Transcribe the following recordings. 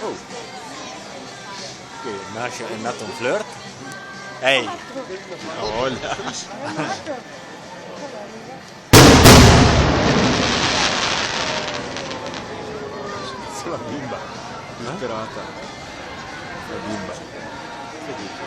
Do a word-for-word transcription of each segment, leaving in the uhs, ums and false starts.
Oh. Che nasce, è nato un flirt? Ehi! Oh, là. La bimba. Eh? Disperata. La bimba. Che dici?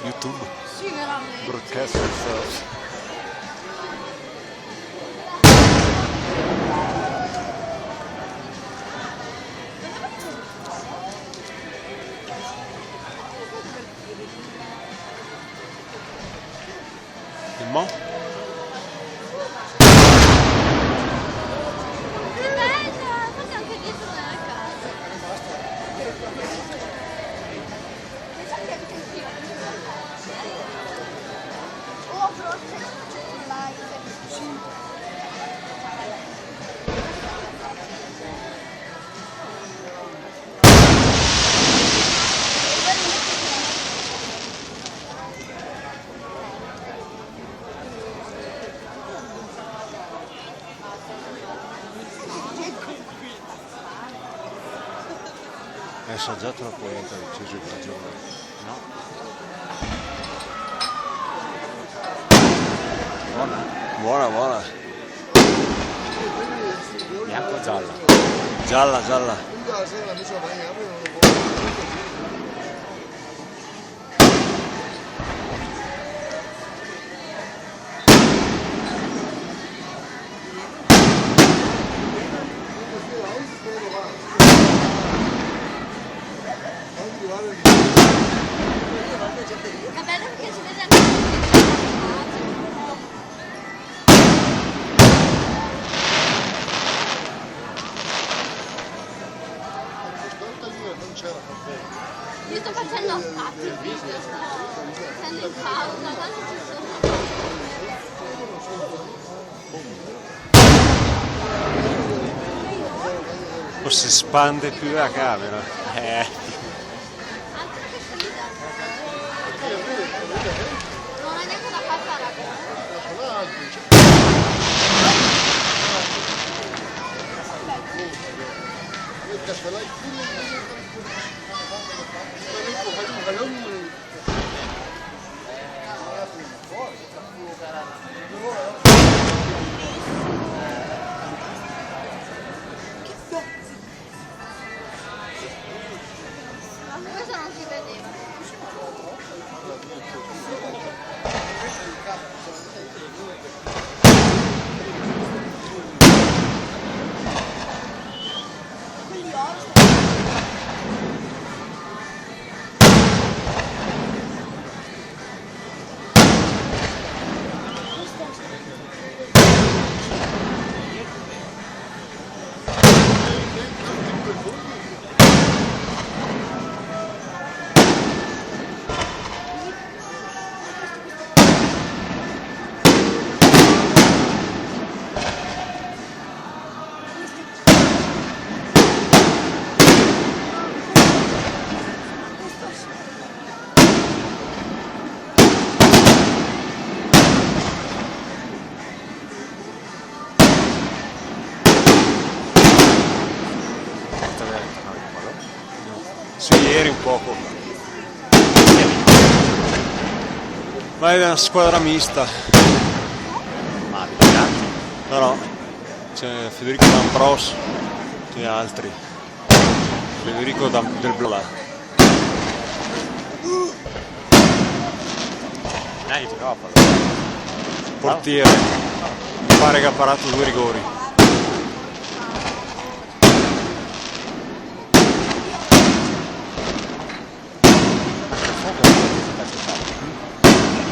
YouTube. Sì, veramente. Broadcast yourself. Filmò? Che bella! Forse anche dietro nella casa. Eh, so già tropo, eh, che ci gioca, no? Bona, bona, bona. Bianca o gialla? Gialla, gialla. Che bello che si vede anche. Io sto facendo a scatti, quindi sto facendo in pausa, tanto ci sono. O se spande pì la camera. Eh. Altro che sfida. Non è neanche da far fare. Sì, ieri un poco. Ma è una squadra mista. Ma abituati? No, no. C'è Federico D'Ambrosio e altri. Federico D'Am-, del Blola. Dai, troppo. Portiere. Mi pare che ha parato due rigori.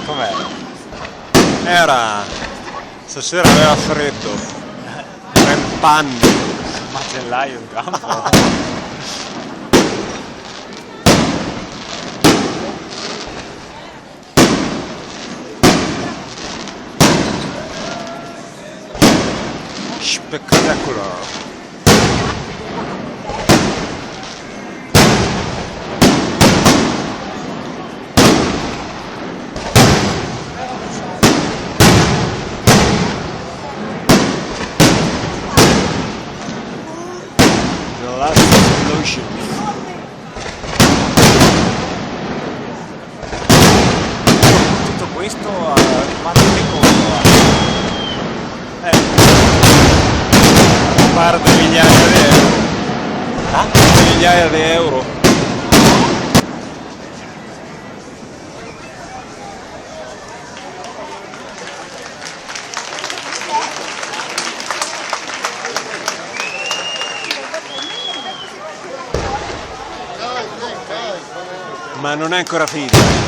Com'era? Era, stasera aveva freddo. Era in panni. Macellaio in campo. Spectacolo. The last explosion. Tutto questo, eh, quanto ne conta? Eh. Un par de migliaia de euro. Eh? Migliaia de euro. Ma non è ancora finita.